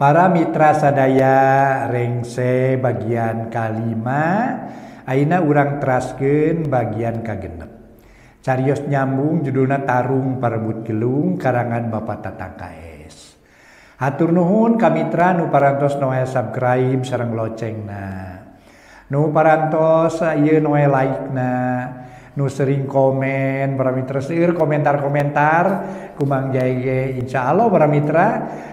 Para mitra sadaya rengse bagian kalima ayeuna urang teraskeun bagian kagenep. Carios nyambung judulna Tarung Parebut Gelung karangan Bapak Tatang KS. Hatur nuhun ka mitra nu parantos noe subscribe sareng locengna. Nu parantos ieu noe like-na. Nu sering komen para mitra seueur komentar-komentar ku Mang Jaya ge insyaallah para mitra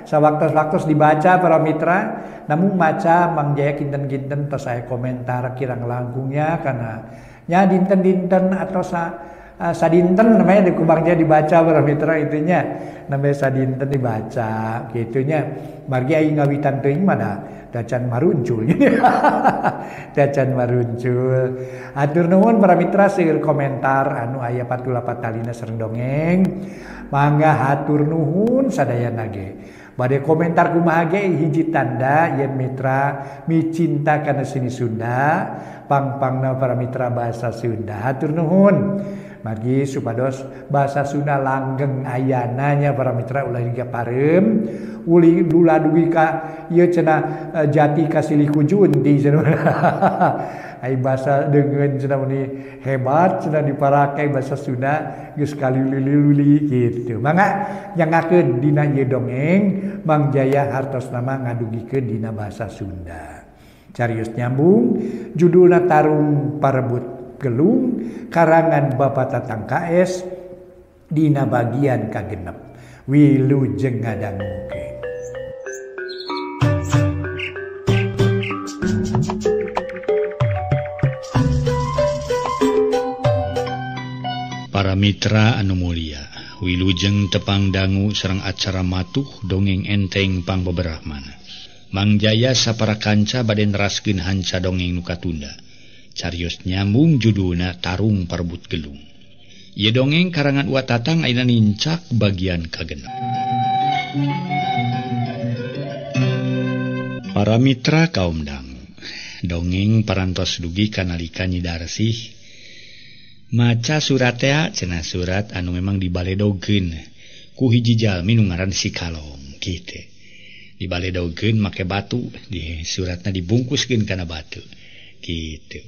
sawaktos-waktos dibaca para mitra namun maca Mang Jaya kinten-kinten tos saya komentar kirang langkungnya karena nya dinten-dinten atau sadinten namanya di ku Mang Jaya dibaca para mitra itunya namanya sadinten dibaca gitunya margi aing ngawitan teuing mah dacan maruncul. Dacan maruncul. Atur nuhun para mitra seueur komentar anu aya patula patalina sareng dongeng. Mangga hatur nuhun sadayana ge. Bade komentar kumaha ge hiji tanda yen mitra micinta kana seni Sunda, pangpangna para mitra bahasa Sunda. Hatur nuhun. Margi supados bahasa Sunda langgeng ayananya para mitra ulah hingga pareum uli lula dugi ka ieu cenah jati ka siliku junti cenah. Ai bahasa deungeun cenah meni hebat cenah diparake bahasa Sunda geus kalili-lili kitu. Mangga nyangakeun dina ieu dongeng Mang Jaya hartosna mah ngadugikeun dina bahasa Sunda. Carios nyambung judulna Tarung Parebut Gelung karangan Bapak Tatang KS dina bagian kagenep. Wilujeng ngadangukeun. Para mitra anu mulia, wilujeng tepang dangu sareng acara matuh dongeng enteng pangbeberahmana. Mang Jaya sapara kanca bade neraskeun hanca dongeng nu katunda. Carios nyambung judulna Tarung Parebut Gelung. Ieu dongeng karangan Wa Tatang ayeuna nincak bagian kagenep. Para mitra kaum dangu, dongeng parantos dugi kanalika Nyi Darsih maca surat tea cenah surat anu memang dibaledogeun ku hiji jalmi nu ngaran si Kalong kitu. Dibaledogeun make batu, di suratna dibungkuskeun kana batu kitu.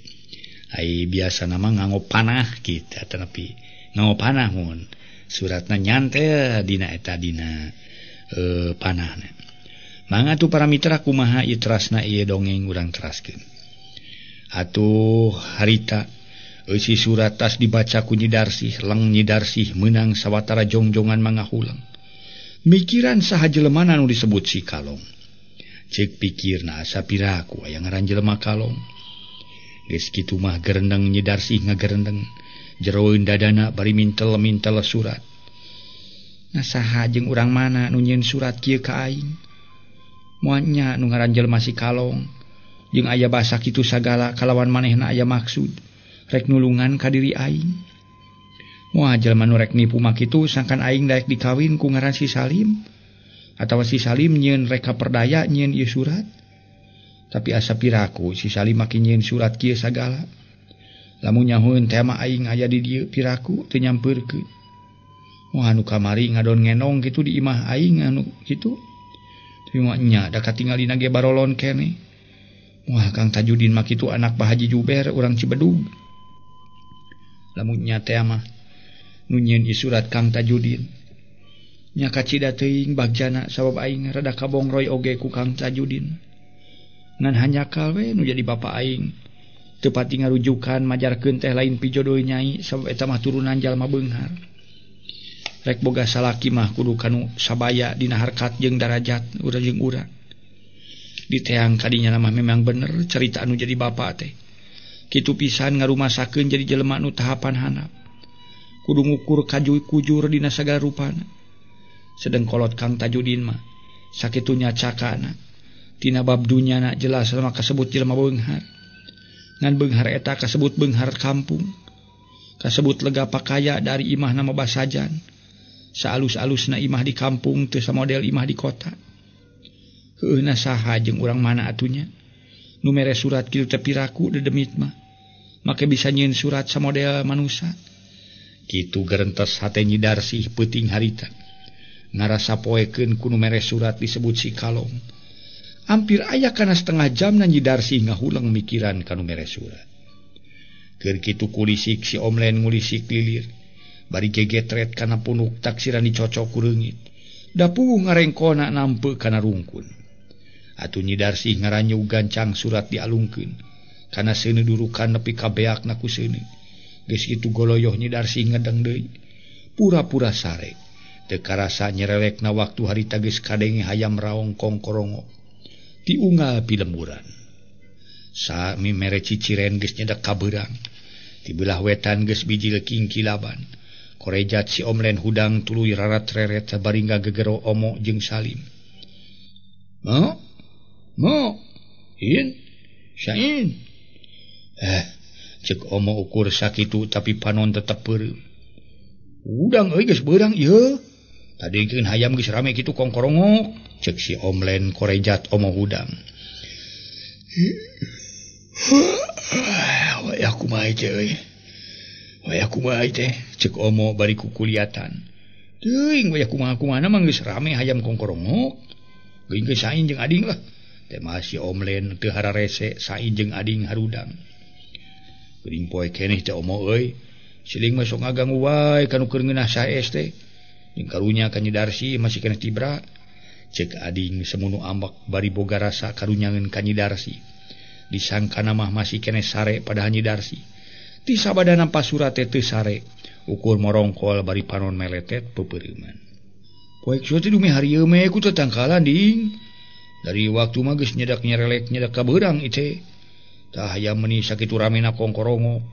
Ai biasa nama nganggo panah kitu atanapi nganggo panah mun suratna nyantel dina eta dina panahna. Mangga atuh para mitra kumaha ieu terasna ieu dongeng urang teraskeun. Atuh harita eusi surat tas dibaca ku Nyi Darsih, leng Nyi Darsih meunang sawatara jongjongan mangahulang. Mikiran saha jelemana nu disebut si Kalong. Ceuk pikirna asa piraku aya ngaran jelema Kalong. Geus kitu mah gerendeng Nyi Darsih ngagerendeng jeroeun dadana bari mintel-mintel surat. Nah saha jeung urang mana nu nyieun surat kieu ka aing? Moal nya nu ngaran jelema si Kalong jeung aya basa kitu sagala kalawan manehna aya maksud rek nulungan ka diri aing. Moal jelema nu rek nipu mah kitu sangkan aing daek dikawin ku ngaran si Salim atawa si Salim nyieun rek kaperdaya nyieun ieu surat. Tapi asa piraku si Salim makin nyieun surat kieu sagala. Lamun nyahueun teh mah aing aya di dieu piraku teu nyampeurkeun. Wah anu kamari ngadon ngenong kitu di imah aing anu kitu. Tapi mah nya da katingalina ge barolon keneh. Wah Kang Tajudin mah kitu anak Pak Haji Juber urang Cibedug. Lamun nya teh mah nu nyieun ieu surat Kang Tajudin. Nya kacida teuing bagjana sabab aing rada kabongroy oge ku Kang Tajudin. Ngan hanjakal we nu jadi bapa aing teu pati ngarujukan majarkeun teh lain pijodoh nyai sabab eta mah turunan jalma beunghar. Rek boga salaki mah kudu kanu sabaya dina harkat jeung darajat urang jeung urang. Diteang kadinya mah memang bener cerita anu jadi bapa teh. Kitu pisan ngarumasakeun jadi jelema nu tahapan handap. Kudu ngukur kaju kujur dina sagala rupana. Sedeng kolot Kang Tajudin mah sakitu nyacakana. Tina bab dunyana jelas sama kasebut jelema beunghar. Ngan beunghar eta kasebut beunghar kampung. Kasebut lega pakaya dari imah nama basajan. Saalus-alusna imah di kampung teu samodel imah di kota. Heueuhna saha jeung urang mana atunya? Nu mere surat kitu teh piraku dedemit mah. Make bisa nyieun surat samodel manusa. Kitu gerentes hate Nyi Darsih peuting harita. Ngarasa poekeun ku nu mere surat disebut si Kalong. Hampir aya kana setengah jam na Nyi Darsih ngahulang mikiran kanu mere surat. Keur kitu kulisik si Omlen ngulisik lilir. Bari gegetret kana punuk taksiran dicocok ku reungit. Da puguh ngarengkona nampe kana rungkun. Atuh Nyi Darsih ngaranyu gancang surat dialungkeun. Kana seuneu durukan nepi ka beakna ku seuneu. Geus kitu goloyoh Nyi Darsih ngedeng deui. Pura-pura sare. Teu karasa nyerelekna waktu harita geus kadenge hayam raong kongkorongo. Diunggal pilemburan. Sami mere ciciren geus nyedak kabeurang. Ti beulah wetan geus bijil kingkilaban. Korejat si Omlen hudang tuluy rarat-reret bari ngagegero Omo jeung Salim. Mo? Mo? In? Sain? Cek Omo ukur sakitu tapi panon tetep peureum. Udang euy geus beurang ieu. Tadikeun hayam geus rame kitu kongkorongok. Cek si Omlen korejat Omo hudang. Wayah kumaha teh euy. Wayah kumaha teh. Cek Omo bari kukuliatan. Teuing wayah kumaha-kumahana mah geus rame hayam kongkorongok. Geuing geus sain jeung ading lah. Teh mah si Omlen teu hararese sain jeung ading harudang. Geuning poe keneh teh Omo euy. Siling mah sok ngaganggu wae kanu keur ngeunah saes teh. Jeung karunya ka Nyi Darsih masih keneh tibra. Cek ading semunu ambek bari boga rasa karunyangeun ka Nyi Darsih. Disangkana mah masih keneh sare padahal Nyi Darsih. Ti sabada nampa surat teh teu sare. Ukur morongkol bari panon meletet peupeureuman. Poek sia teh dume harieum we ku tetangkalan ding. Dari waktu mah geus nyedak nyerelek nyedak ka beurang ieu. Tah hayam meuni sakitu ramena kongkorongok.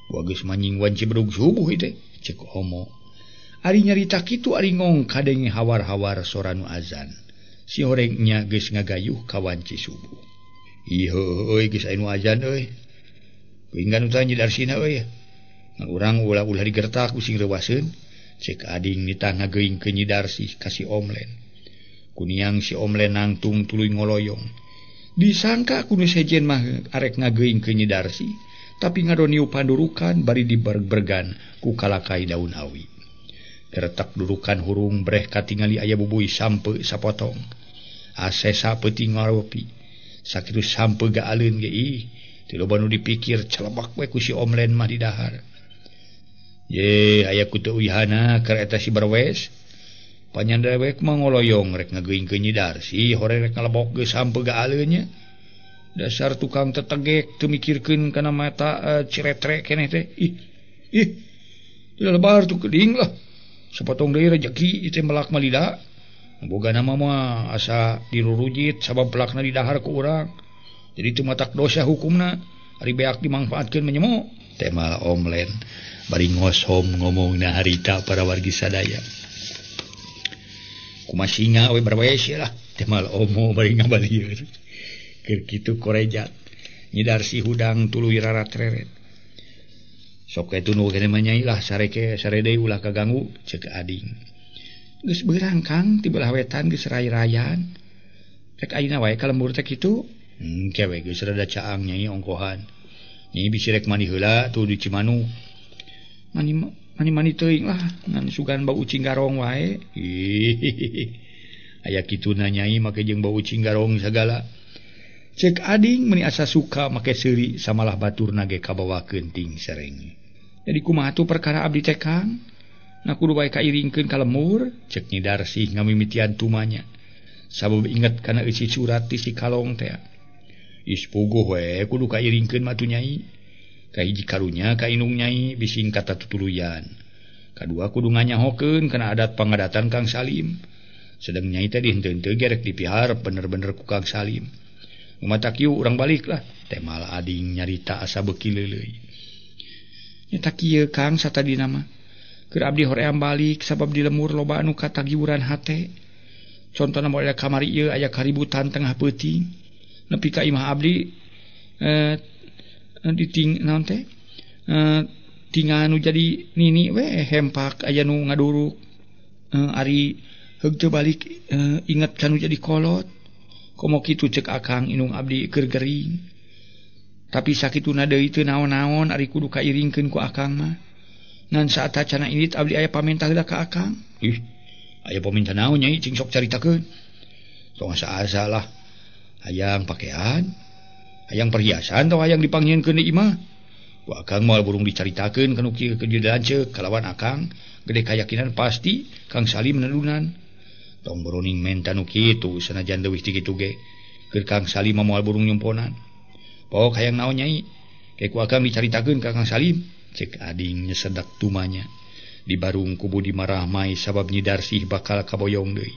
Wa geus manjing wanci bedug subuh ieu teh. Cek Omo. Ari nyarita kitu ari ngong kadenge hawar-hawar sora nu azan. Si horengnya geus ngagayuh ka wanci subuh. Ih euy geus aya nu azan euy. Geuingan teh Nyi Darsina euy. Ngan urang ulah-ulah digertak ku sing reuwaseun. Cek ading nitah ngageuingkeun Nyi Darsih ka si Omlen. Kuniang si Omlen nangtung tuluy ngoloyong. Disangka ku nu sejen mah arek ngageuingkeun Nyi Darsih, tapi ngadoniu pandurukan bari diberg-bergan ku kalakai daun awi. Keretak durukan hurung breh katingali aya bubuy sampe sapotong. Asesa peuting ngaropi. Sakitu sampe gaaleun ge ih, teu loba nu dipikir celebak we ku si Omlen mah didahar. Ye, aya ku teu uyahana keur eta si Berwes. Panyan dewek mah ngoloyong rek ngageuingkeun Nyi Darsih, hore rek ngalebok geus sampe gaaleun nya. Dasar tukang tetegek teu mikirkeun kana mata ciretre keneh teh. Ih. Ih. Teu lebar tu geuning lah. Sapotong deui rejeki ieu melak malida. Boga nama mah asa dirurujit sabab pelakna didahar ku urang. Jadi teu matak dosa hukumna, ari beak dimangfaatkeun menyemo. Teh mah Omlen bari ngosom ngomongna harita para wargi sadaya. Kumaha singa we berwes lah. Teh mah Omo bari ngabalieur. Keur kitu korejat. Nyi Darsih hudang tuluy rarat-reret. Sok we tunu keneh mah nyai lah sareke sare deui ulah kaganggu cek ading. Geus beurang Kang ti belah wetan geus ray-rayan. Rek ayeuna wae ka lembur teh kitu. Kewe geus rada caang nyai ongkohan. Nyai bisi rek mandi heula tuh di Cimanuk. Mandi mandi teuing lah ngan sugan bau ucing garong wae. Aya kituna nyai make jeung bau ucing garong sagala. Cek ading meuni asa suka make seuri samalah baturna ge kabawakeun ting sereng. Jadi kumaha tuh perkara abdi teh Kang? Na kudu wae kairingkeun ka lemur, cek Nyi Darsih ngamimitian tumanya. Sabab inget kana eusi surat ti si kalong teh. Is puguh we kudu kairingkeun mah tuh nyai. Kahiji karunya ka indung nyai bising kata tutuluyan. Kadua kudu nganyahokeun kana adat pangadatan Kang Salim. Sedang nyai teh dihenteu-henteu ge rek dipiharep bener-bener ku Kang Salim. Matak kieu urang balik lah. Teh malah ading nyarita asa beuki leuleuy. Nyata kieu Kang satadina mah. Keur abdi hoream balik sabab di lemur loba anu katagiuran hate. Contona moal kamari ieu aya kaributan tengah peuting. Nepi ka imah abdi diting naon teh? Tinggal nu jadi nini we hempak aya nu ngaduruk. Ari heug teu balik inget kanu jadi kolot. Komo kitu cek akang indung abdi keur gering. Tapi sakituna deui teu naon-naon ari kudu kairingkeun ku akang mah. Ngan saatacana indit abdi aya pamenta heula ka akang. Ih, aya pamenta naon nyai cing sok caritakeun. Tong asa-asa lah. Hayang pakaian, hayang perhiasan atau hayang dipanggihkeun di imah. Ku akang moal burung dicaritakeun kanu kieu keur lanceuk kalawan akang gede kayakinan pasti Kang Salim nelunan. Tong boroning menta nu kitu sanajan leuwih ti kitu ge. Keur Kang Salim mah moal burung nyumponan. Pok hayang naon nyai? Ke ku akang dicaritakeun ka Kang Salim. Cek ading nyesedak tumanya. Dibarung ku Budi marahmai sabab Nyi Darsih bakal kaboyong deui.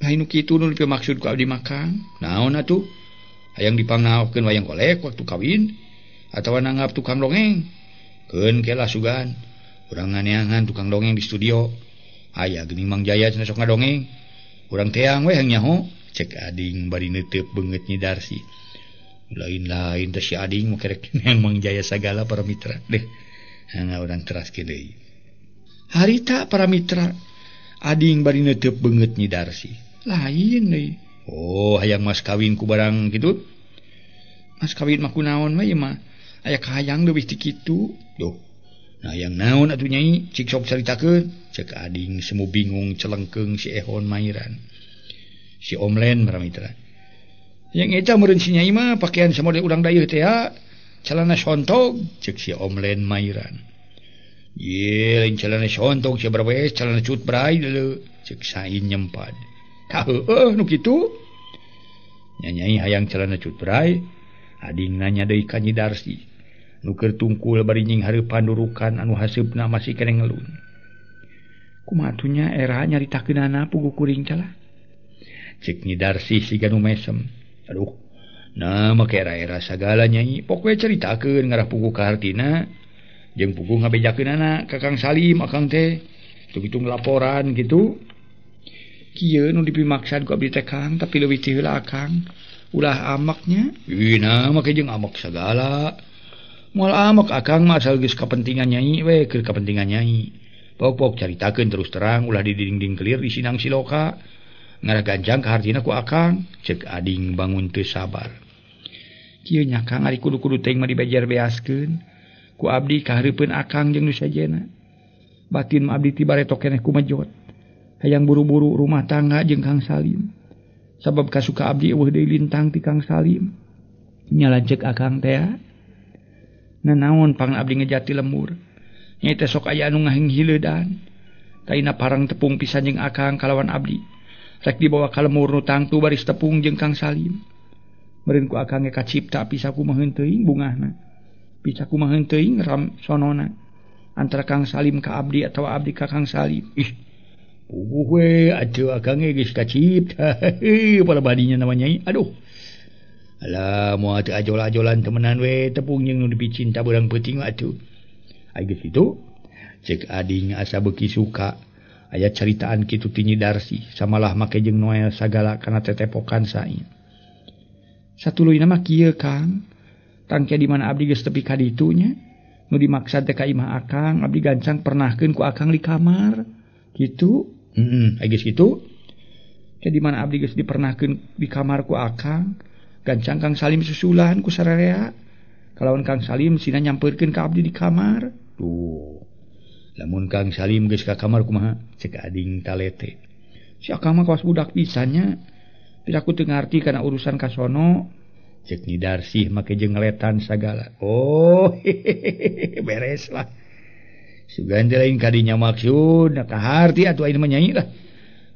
Lain nu kitu nu dimaksud ku abdi mah Kang. Naon atuh? Hayang dipangnaokeun wayang golek waktu kawin atawa nanggap tukang dongeng. Keun ke lah sugan. Urang nganeangan tukang dongeng di studio. Aya geuning Mang Jaya cenah sok ngadongeng. Urang teang we hayang nyaho. Cek ading bari neuteup beungeut Nyi Darsih. Lain-lain teh si ading mah kerek neang Mang Jaya sagala para mitra. Deh, hanga urang teraskeun deui. Harita para mitra ading bari neuteup beungeut Nyi Darsih. Lain deui. Oh, hayang mas kawin ku barang kitu. Mas kawin mah kunaon we ieu mah. Aya kahayang leuwih ti kitu. Duh. Nah, hayang naon atuh nyai? Cik sok caritakeun. Cek ading semu bingung celengkeung si Ehon Mairan. Si Omlen para mitra. Yang eta meureun si nyai mah pakaian samode urang dayeuh teh ya. Celana sontog cek si Omlen Mairan. Ye, lain celana sontog sia berwes celana cut bray deuleu cek sain nyempad. Tah heueuh nu kitu. Nyai hayang celana cut bray, ading nanya deui ka Nyi Darsih. Nu keur tungkul bari nying hareupan durukan anu haseupna masih keneh ngelun. Kumaha atuh nya era nyaritakeunana puguh kuring calah. Cek Nyi Darsih siga nu mesem. Aduh, nah make era-era sagala nyai, pok we caritakeun ngarah puguh ka hartina. Jeung puguh ngabejakeunana ka Kang Salim akang teh. Hitung-hitung laporan gitu. Kieu nu dipimaksad ku abdi teh Kang, tapi leuwih ti heula akang. Ulah amaknya. Ih, nah make jeung amak sagala. Moal amak akang mah asal geus kapentingan nyai we, keur kapentingan nyai. Pok-pok caritakeun terus terang ulah didinding kelir di sinang siloka. Ngarah ganjang ka hartina ku akang, cek ading bangun teu sabar. Kieu nya Kang ari kudu-kudu teuing mah dibejer beaskeun. Ku abdi kahareupeun akang jeung nu sejenna. Batin mah abdi ti bareto keneh ku mejot. Hayang buru-buru rumah tangga jeung Kang Salim. Sabab kasuka abdi eueuh deui lintang ti Kang Salim. Nya lanceuk akang teh. Nanaon pang abdi ngejati lemur. Nya teh sok aya anu ngahinghiledan. Taina parang tepung pisan jeung akang kalawan abdi. Rek dibawa ka lemur nu tangtu baris tepung jeung Kang Salim. Meureun ku akang ge kacipta bisa kumaha teuing bungahna. Bisa kumaha teuing ram sonona. Antara Kang Salim ka abdi atawa abdi ka Kang Salim. Ih. Puguh we atuh akang ge geus kacipta. Pada badinya namanya. Aduh. Alah moal teu ajol-ajolan temenan we tepung jeung nu dipicinta beurang peuting atuh. Ai geus kitu cek ading asa beuki suka. Aya caritaan kitu ti Nyi Darsih samalah make jeung Noel sagala kana tetepokan sain. Satuluyna mah kieu Kang. Tangke di mana abdi geus tepi ka ditu nya. Nu dimaksad teh ka imah akang, abdi gancang pernahkeun ku akang di kamar. Kitu. Heeh, ai geus kitu. Ke di mana abdi geus dipernahkeun di kamar ku akang, gancang Kang Salim susulan ku sararea. Kalawan Kang Salim sina nyampeurkeun ka abdi di kamar. Tuh. Lamun Kang Salim geus ka kamar kumaha? Cek ading talete. Si akang mah kawas budak pisan nya. Piraku teu ngarti kana urusan ka sono. Cek Nyi Darsih make jeung ngeletan sagala. Oh, hehehe, beres lah. Sugan teh lain kadinya maksud, nah kaharti atuh ayeuna mah nyai lah.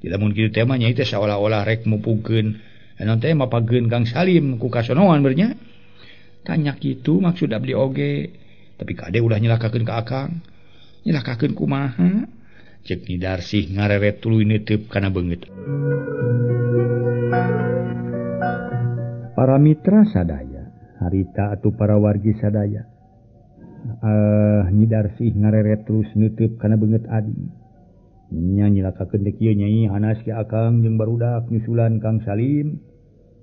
Di lamun kitu teh mah nyai teh saolah-olah rek mupugeun. Anu teh mapageun Kang Salim ku kasonoan bernya. Tanya kitu maksud abdi oge. Tapi kade ulah nyelakakeun ka akang. Nyelakakeun kumaha? Cek Nyi Darsih ngareret tuluy neuteub kana beungeut. Para mitra sadaya, harita atuh para wargi sadaya. Nyi Darsih ngareret terus neuteub kana beungeut ading. Nya nyilakakeun teh kieu nyai hanas ki akang jeung barudak nyusulan Kang Salim.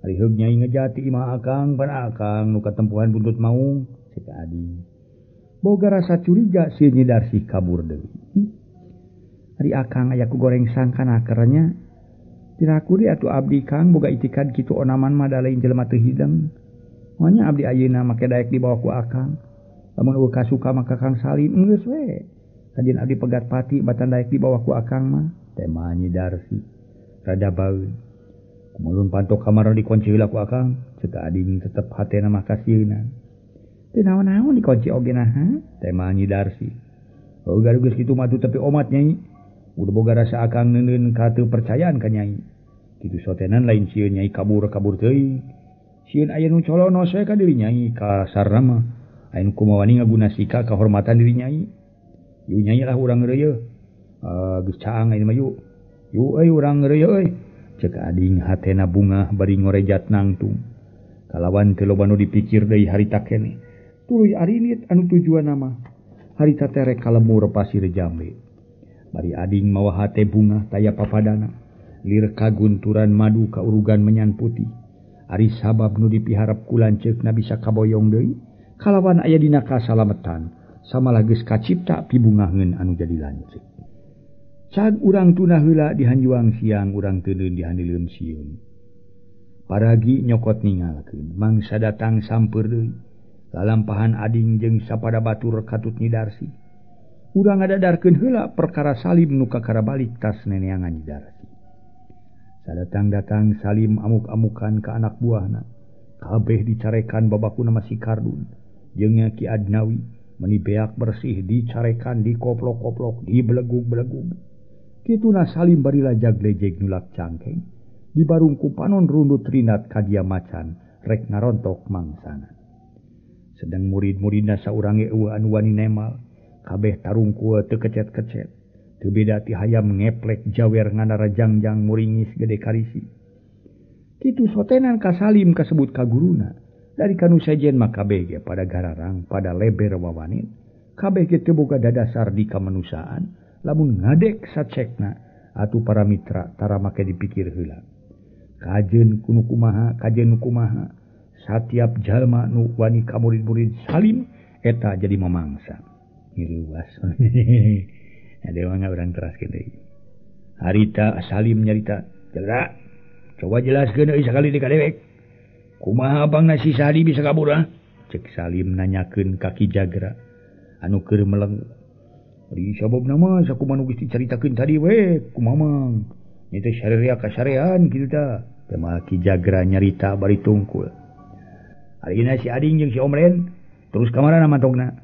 Ari heug nyai ngejati imah akang pan akang nu katempuhan buntut maung cek ading. Boga rasa curiga si Nyi Darsih kabur deui. Ari akang aya ku goreng sangkana kernya. Tiraku di atuh abdi Kang boga itikad kitu onaman mah da lain jelema teu hideng. Moanya abdi ayeuna make daek dibawa ku akang. Lamun eueuh kasuka maka Kang Salim geus we. Kajian abdi pegat pati batan daek dibawa ku akang mah. Tema Nyi Darsih rada baeun. Kumalun panto kamar dikunci heula ku akang, cek ading tetep hatena mah kasieuna. Teu naon-naon dikunci oge naha, tema Nyi Darsi. Oh gaduh geus kitu mah tapi omat nyai. Udah boga rasa akang neuneun ka teu percayaan ka nyai. Kitu sotenan lain sieun nyai kabur-kabur teuing. Sieun aya nu colonos we ka diri nyai kasarna mah. Aya nu kumaha wani ngaguna sika kahormatan diri nyai. Yu nyai lah urang reuyeuh. Geus caang ayeuna mah yu. Yu euy urang reuyeuh euy. Cek ading hatena bungah bari ngorejat nangtung. Kalawan teu loba nu dipikir deui harita keneh. Tuluy arinit anu tujuanna mah. Harita teh rek ka lemur pasir jambe. Bari ading mawa hate bungah taya papadana. Lir kagunturan madu ka urugan menyan putih. Ari sabab nu dipiharep ku lanceukna bisa kaboyong deui. Kalawan aya dina kasalametan. Samalah geus kacipta pibungaheun anu jadi lanceuk. Cag urang tunah heula dihanjuang siang urang teuneun dihandileun sieun. Paragi nyokot ningalkeun mangsa datang sampeur deui. Lalampahan ading jeung sapada batur katut Nyi Darsi. Urang ngadadarkeun heula perkara Salim nu kakara balik tas neneangan Nyi Darsi. Sadatang-datang Salim amuk-amukan ka anak buahna. Kabeh dicarekan babakuna mah si Kardun jeung Ki Adnawi meni beak bersih dicarekan dikoplok-koplok dibelegug-belegug. Kituna Salim bari lajag-lejeg nulak cangkeng. Dibarung ku panon rundut rinat kadia macan rek ngarontok mangsana. Sedang murid-muridna saurang ge eueuh anu wani nemal, kabeh tarungkul teu kecet-kecet. Teu beda ti hayam ngeplek jawer nganara jangjang muringis gede karisi. Kitu sotenan ka Salim kasebut ka guruna. Dari kanu sejen mah kabeh ge pada gararang, pada leber wawanin. Kabeh ge teu boga dadasar di kamanusiaan. Lamun ngadek sacekna atuh para mitra tara make dipikir heula. Kajeun kunu kumaha, kajeun kumaha. Satiap jalma nu wani ka murid-murid Salim eta jadi mamangsa. Ngiruas. Ada mah urang teraskeun deui. Harita Salim nyarita, "Jera, coba jelaskeun euy sakali deui ka dewek. Kumaha bangna si Sadi bisa kabur ah?" Cek Salim nanyakeun ka Ki Jagra anu keur meleng. Ari sababna mah sakumaha nu geus dicaritakeun tadi we, kumaha mang. Nya teh syariah kasarean kitu tah. Teh Ki Jagra nyarita bari tungkul. Arina si ading jeung si Omren terus ka mana mantogna.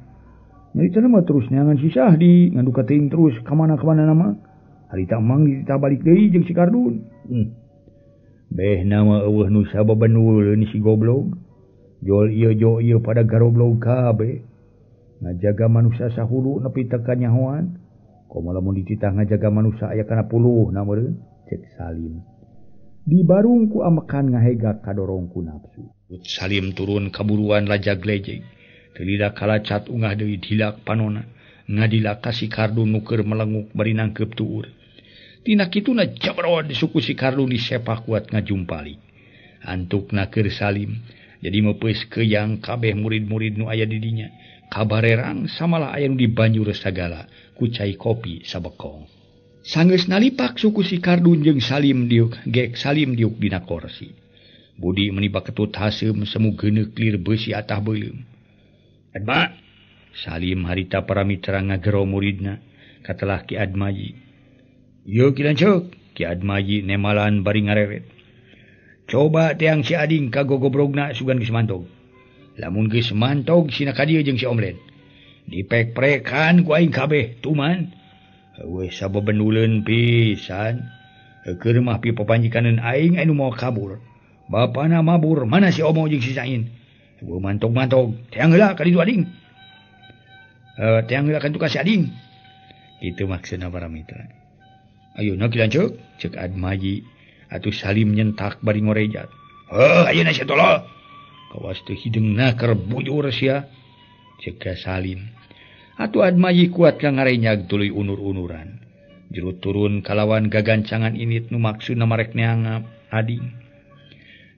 Nyarita mah terus neangan si Sahdi ngandu ka teuing terus ka mana-ka mana mah. Harita mang dititah balik deui jeung si Kardun. Beh nama eueuh nu sababenuleun si goblog. Jol ieu jo ieu pada garoblog kabeh. Ngajaga manusia sahulu nepi teu kanyahoan. Komo lamun dititah ngajaga manusia aya kana puluhna meureun, cek Salim. Dibarung ku amekan ngahega kadorong ku nafsu. Salim turun kaburuan lajag lejeg. Teu lila kalacat ungah deui dilak panona. Ngadilak ka si Kardun nu keur melenguk bari nangkeup tuur. Tina kituna jabrod suku si Kardun disepak kuat ngajumpalik. Antukna keur Salim jadi meupeus keuyang kabeh murid-murid nu aya di dinya. Kabarerang samalah aya nu dibanjur sagala ku cai kopi sabekong. Sanggeus nalipak suku si Kardun jeung Salim diuk gek Salim diuk dina korsi. Budi meni baketut haseum semu geuneuk lir beusi atah beuleum. Adma Salim harita para mitra ngagero muridna katelah Ki Admaji. Ieu Ki Lanceuk, Ki Admaji nemalan bari ngareret. Coba teang si ading ka gogobrogna sugan geus mantog. Lamun geus mantog sina ka dieu jeung si Omlen. Dipek-prekan ku aing kabeh tuman. Heueuh sabebenuleun pisan. Keur mah pi papanjikaneun aing anu moal kabur. Bapana mabur, mana si Omo jeung si Sain. Heueuh mantog-mantog, teang heula ka ditu ading. Teang heula ka ditu ka si ading. Kitu maksudna para mitra. Ayeuna Ki Lanceuk, cek Admaji. Atuh Salim nyentak bari ngorejat. Heuh, ayeuna sia tolol. Kawas teu hideungna keur bujur sia. Cek Salim. Atuh Admaji kuat ka ngarenyag tuluy unur-unuran. Jero turun kalawan gagancangan init nu maksudna marek neangap ading.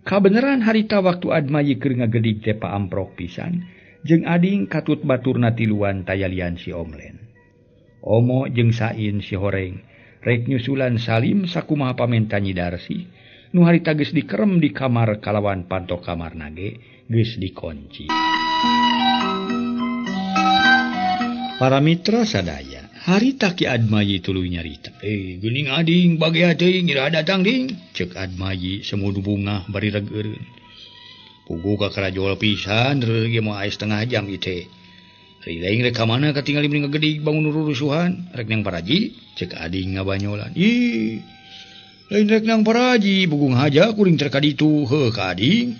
Kabeneran harita waktu Admaji keur ngagedig teh paamprok pisan jeung ading katut baturna tiluan tayalian si Omlen. Omo jeung Sain si horeng rek nyusulan Salim sakumaha pamenta Nyi Darsi nu harita geus dikerem di kamar kalawan panto kamarna ge geus dikunci. Para mitra sadaya, Harita Ki Admayi tuluy nyarita. Geuning ading bagea teuing ira datang ding. Cek Admayi semudu bungah bari regeureun. Pugu ka karajol pisan reureun ge moal aya setengah jam ieu teh. Ari lain rek ka mana katingali mending ngagedig bangun rurusuhan rek nang paraji cek ading ngabanyolan. Ih lain rek nang paraji bugung haja kuring teh ka ditu heuh ka ading.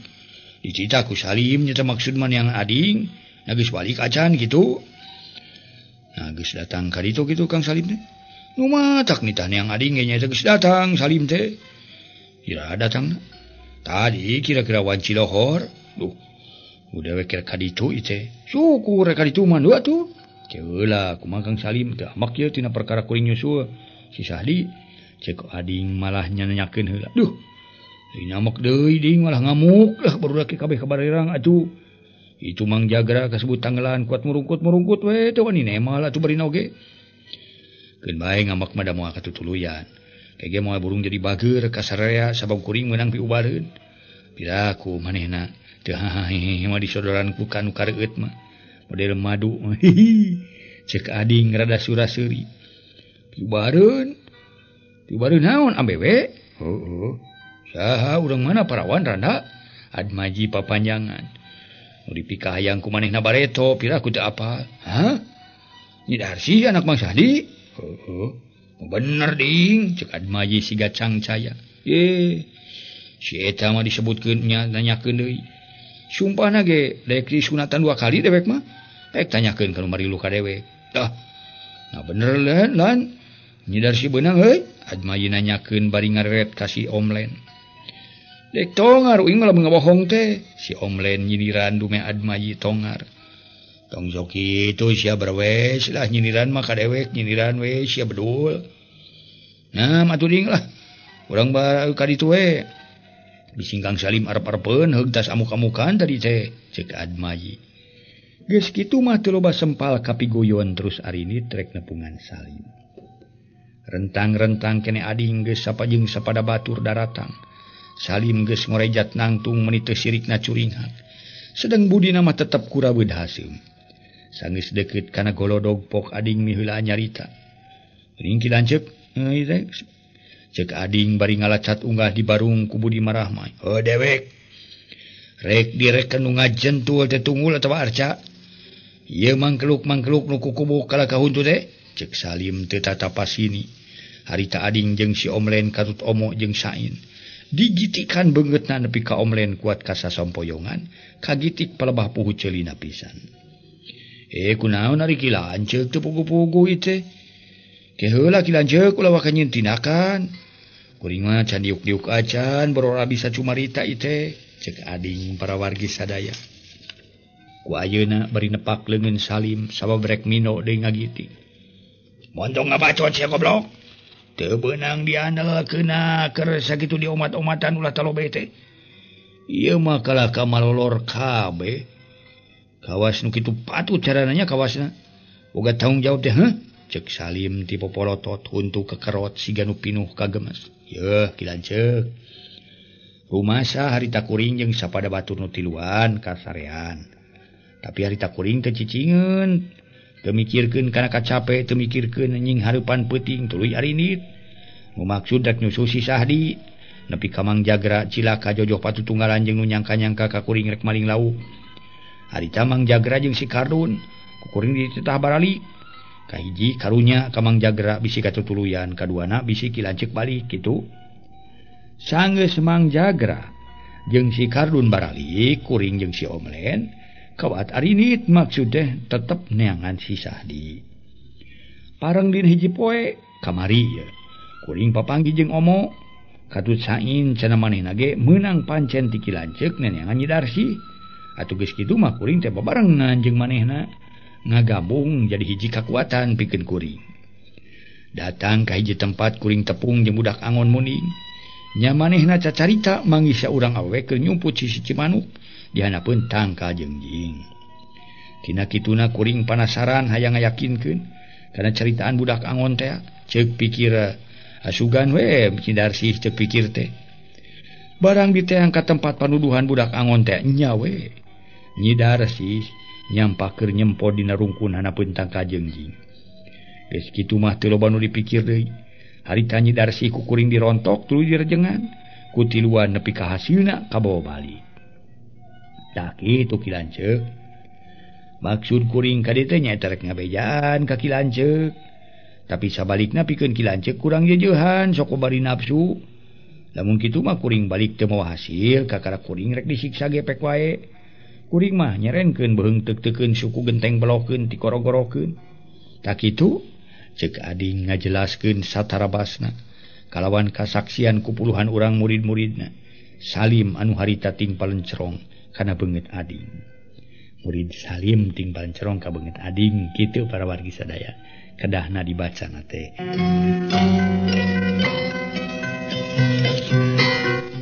Dicita ku Salim nyata maksud man yang ading na geus balik acan kitu. Nah geus datang ka ditu kitu Kang Salim teh. Nu matak nitah yang ading ge nya geus datang Salim teh. Kira datang tadi kira-kira wanci lohor. Duh udah we kira ka ditu ieu teh. Syukur ka ditu mah dua tuh. Ceula kumaha Kang Salim teh amak ieu tina perkara kuring nyusul si Sahdi. Cek ading malah nyanyakeun heula. Duh nyamak deui ding malah ngamuk lah barudak kabeh kabarerang atuh. Itu Mang Jagra kasebut tanggelan kuat murungkut-murungkut we teh wani nemal atuh barina oge. Keun bae ngamak mah da moal katutuluyan. Kege moal burung jadi bageur ka sararea sabab kuring meunang piubareun. Piraku manehna teu hahahehe mah disodoran ku kanu kareueut mah. Model madu. Cek ading rada sura-seuri. Piubareun. Piubareun naon ambewe? Heueuh. Saha urang mana parawan randa? Admaji papanjangan. Nu dipikahayang ku manehna bareto piraku teu apal. Hah? Nyi Darsi anak Mang Sahdi? Heueuh. Bener ding, cek Admaji siga cangcaya. Ye. Si eta mah disebutkeun nya nanyakeun deui. Sumpahna ge daek disunatan 2 kali dewek mah. Daek tanyakeun ka nu marilu ka dewek. Tah. Nah bener lan lan. Nyi Darsi beunang euy. Admaji nanyakeun bari ngareret ka si Omlen. Dek tongar uing mah lamun ngabohong teh. Si Omlen nyiniran dume Admayi tongar. Tong sok kitu sia berwes lah nyiniran mah ka dewek nyiniran we sia bedul. Nah atuh ding lah. Urang ka ditu we. Bising Kang Salim arep-arepeun heug tas amuk-amukan tadi teh cek Admayi. Geus kitu mah teu loba sempal kapigoyon terus arini trek nepungan Salim. Rentang-rentang kene ading geus sapajeng sapada batur daratang. Salim geus ngorejat nangtung meuni teu sirikna curinghak. Sedang budina mah tetep kurabeud haseum. Sanggeus deukeut kana golodog pok ading miheula nyarita. Geuning ki lanceuk teh. Cek ading bari ngalacat unggah di barung ku Budi Marahmai. Heuh dewek. Rek direken nu ngajentul teh tunggul atawa arca. Ieu mangkeluk-mangkeluk nu kukubuk kalah ka huntu teh. Cek Salim teu tatapasini. Harita ading jeung si Omlen katut omo jeung Sain. Digitikan beungeutna nepi ka Omlen kuat kasasompoyongan, kagitik palebah puhu ceulina pisan. Kunaon ari ki lanceuk teu pugu-pugu ieu teh? Ke heula ki lanceuk ulah waka nyieun tindakan. Kuring mah can diuk-diuk acan borora bisa cumarita ieu teh, cek ading para wargi sadaya. Ku ayeuna bari nepak leungeun Salim sabab rek mino deui ngagitik. Montong ngabacot sia goblok. Teu beunang diandalkeunna keur sakitu di omat-omatan ulah talobe teh. Ieu mah kalah ka malolor kabeh. Kawas nu kitu patut carananya kawasna. Boga tanggung jawab teh heuh? Cek Salim ti popolotot huntu kekerot siga nu pinuh kagemes. Yeuh ki lanceuk. Rumasa harita kuring jeung sapada batur nu tiluan kasarean. Tapi harita kuring teu cicingeun. Teu mikirkeun kana kacape, teu mikirkeun nying hareupan peuting tuluy arinit. Nu maksud rek nyusul si Sahdi. Nepi ka Mang Jagra cilaka jojoh patutunggalan jeung nu nyangka-nyangka ka kuring rek maling lauk. Harita Mang Jagra jeung si Kardun, ku kuring dititah baralik. Kahiji karunya ka Mang Jagra bisi katutuluyan, kaduana bisi ki lanceuk balik kitu. Sanggeus Mang Jagra jeung si Kardun baralik, kuring jeung si Omlen kawat arinit maksud teh tetep neangan si Sahdi. Pareng dina hiji poe kamari ye. Kuring papanggih jeung omo katut Sain cenah manehna ge meunang pancen ti ki lanceuk neangan Nyi Darsi. Atuh geus kitu mah kuring teh babarengan jeung manehna ngagabung jadi hiji kakuatan pikeun kuring. Datang ka hiji tempat kuring tepung jeung budak angon muning. Nya manehna cacarita manggih saurang awewe keur nyumput sisi Cimanuk dihanapeun tangkal jengjing. Tina kituna kuring panasaran hayang ngayakinkeun kana caritaan budak angon teh ceuk pikir asugan we Nyi Darsih ceuk pikir teh. Barang diteang ka tempat panuduhan budak angon teh nya we. Nyi Darsih nyampakeun nyempo dina rungkun hanapeun tangkal jengjing. Geus kitu mah teu loba nu dipikir deui. Harita Nyi Darsih ku kuring dirontok tuluy direjengan. Ku tiluan nepi ka hasilna kabawa balik. Tah kitu Ki Lanceuk. Maksud kuring ka dieu teh nyaeta rek ngabejaan ka Ki Lanceuk. Tapi sabalikna pikeun Ki Lanceuk kurang jeujehan sok bari nafsu. Lamun kitu mah kuring balik teu mawa hasil kakara kuring rek disiksa gepek wae. Kuring mah nyerenkeun beuheung teuk-teukeun suku genteng belokeun tikorogorokeun. Tah kitu ceuk ading ngajelaskeun satarabasna kalawan kasaksian ku puluhan urang murid-muridna. Salim anu harita ting palencerong kana beungeut ading. Murid Salim ting palencerong ka beungeut ading kitu para wargi sadaya. Kedahna dibacana teh.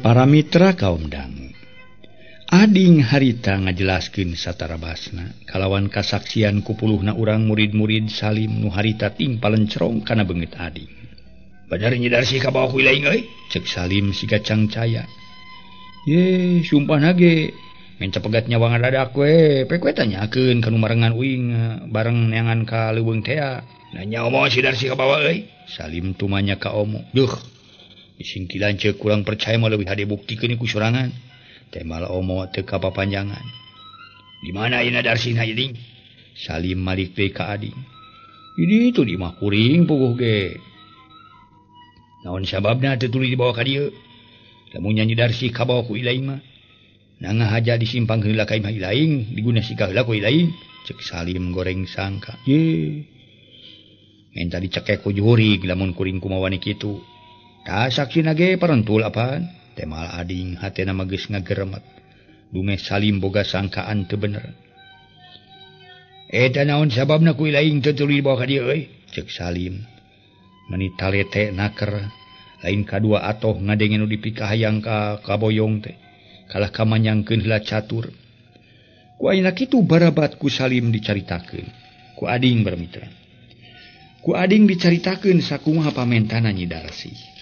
Para mitra kaum dangu. Ading harita ngajelaskeun satarabasna kalawan kasaksian ku puluhna urang murid-murid Salim nu harita ting palencerong kana beungeut ading. Bener Nyi Darsih kabawa ku ilaing euy? Ceuk Salim siga cangcaya. Ye, sumpahna ge menca pegat nyawa ngadadak we, pek we tanyakeun ka nu marengan uing bareng neangan ka leuweung tea. Nanya omo si Darsih kabawa euy? Salim tumanya ka omo. Duh. Ising Ki Lanceuk kurang percaya mah leuwih hade buktikeun ku sorangan. Temal omo teu kapapanjangan. Di mana ayeuna Darsihna ieu ding? Salim malik deui ka ading. Ini tu di imah kuring puguh ge. Naon sababna teu tuluy dibawa ka dieu? Lamun Nyi Darsih kabawa ku ilaing mah. Na ngahaja disimpang heula ka imah ilaing, diguna sikah heula ku ilaing. Ceuk Salim goreng sangka. Ye. Menta dicekek ku jurig lamun kuring kumaha wani kitu. Tah saksina ge parentul apaan? Temal ading hatena mah geus ngageremet. Dumeh Salim boga sangkaan teu bener. Eta naon sababna ku ilaing teu tuluy dibawa ka dieu euy? Ceuk Salim. Meni talete naker lain kadua atoh ngadenge nu dipikahayang ka kaboyong teh. Kalah kamanyangkeun heula catur. Ku ayeuna kitu barabat ku Salim dicaritakeun. Ku ading bermitra. Ku ading dicaritakeun sakumaha pamentana Nyi Darsih.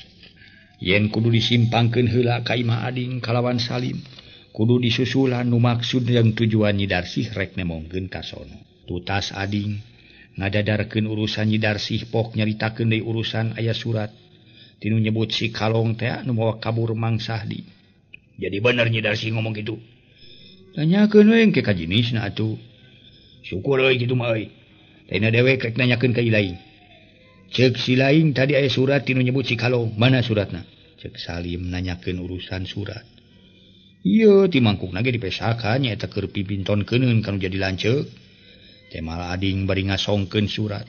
Yen kudu disimpangkeun heula ka imah ading kalawan Salim, kudu disusulan nu maksud yang tujuan Nyi Darsih rek nemongkeun ka sono. Tutas ading ngadadarkeun urusan Nyi Darsih pok nyaritakeun deui urusan aya surat tinu nyebut si Kalong teh nu mawa kabur Mang Sahdi. Jadi bener Nyi Darsih ngomong kitu. Tanyakeun we engke ka jinisna atuh. Syukur euy kitu mah euy. Taina dewek rek nanyakeun ka ilaing. Ceuk si laing tadi aya surat tinu nyebut si Kalong. Mana suratna? Ceuk Salim nanyakeun urusan surat. Ieu ti mangkukna ge dipesakan nyaeta keur pipintonkeun kanu jadi lanceuk. Temal ading bari ngasongkeun surat.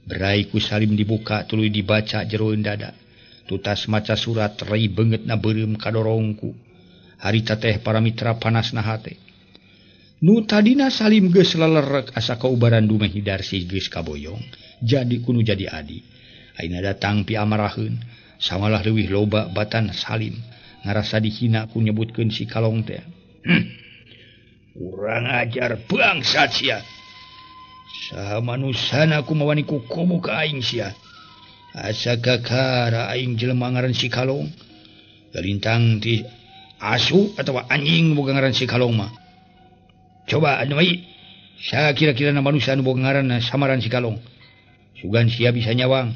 Berai ku Salim dibuka tuluy dibaca jeroeun dada. Tutas maca surat rei beungeutna beureum kadorongku. Harita teh para mitra panasna hate. Nu tadina Salim geus lelerek asa kaubaran dumeh Nyi Darsih geus kaboyong. Jadi kunu jadi adi. Ayeuna datang piamaraheun, samalah leuwih loba batan Salim ngarasa dihina ku nyebutkeun si Kalong teh. Kurang ajar bangsat sia. Saha manusana ku mawani ku komo ka aing sia. Asa kakara aing jelema ngaran si Kalong. Galintang ti asu atawa anjing boga ngaran si Kalong mah. Coba anu ai, saha kira-kira na manusia anu boga ngaran samaran si Kalong. Sugan sia bisa nyawang.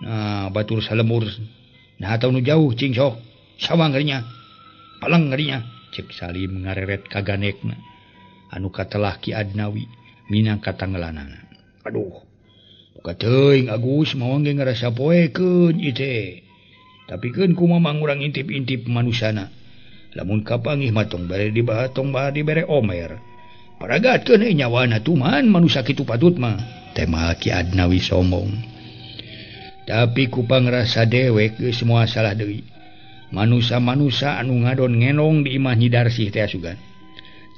Nah, batur salemur. Nah, atau nu jauh cing sok. Sawang ngarinya. Paleng ngarinya. Cek Salim ngareret ka ganekna. Anu katelah Ki Adnawi minang katanggelanana. Aduh. Buka teuing Agus mawang ge ngarasa poekeun ieu teh. Tapi keun kumaha mangurang intip-intip manusana. Lamun kapanggih mah tong bere dibatong bae dibere omer. Paragatkeun euy nyawana tuman manusia kitu patut mah. Temal Ki Adnawi sombong. Tapi ku pangrasa dewek geus moal salah deui. Manusa-manusa anu ngadon ngenong di imah Nyi Darsih teh asugan.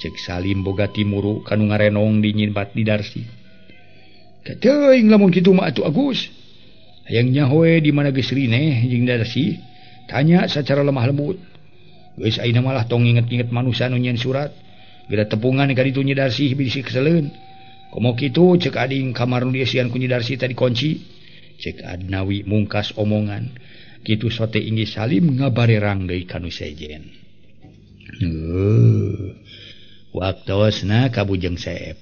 Cek Salim boga timuru kanu ngarenong di nyimpat Nyi Darsih. Teuing lamun kitu mah atuh Agus. Hayang nyahoe di mana geus rineh jeung Darsih, tanya secara lemah lembut. Geus ayeuna malah tong nginget-nginget manusa nu nyieun surat. Geura tepungan ka ditu Nyi Darsih bisi keseleun. Komo kitu cek ading kamar nu dieusian ku Nyi Darsih tadi kunci. Cek Adnawi mungkas omongan. Kitu sote inggih Salim ngabarerang deui ka nu sejen. Waktosna ka Bujeng Seep.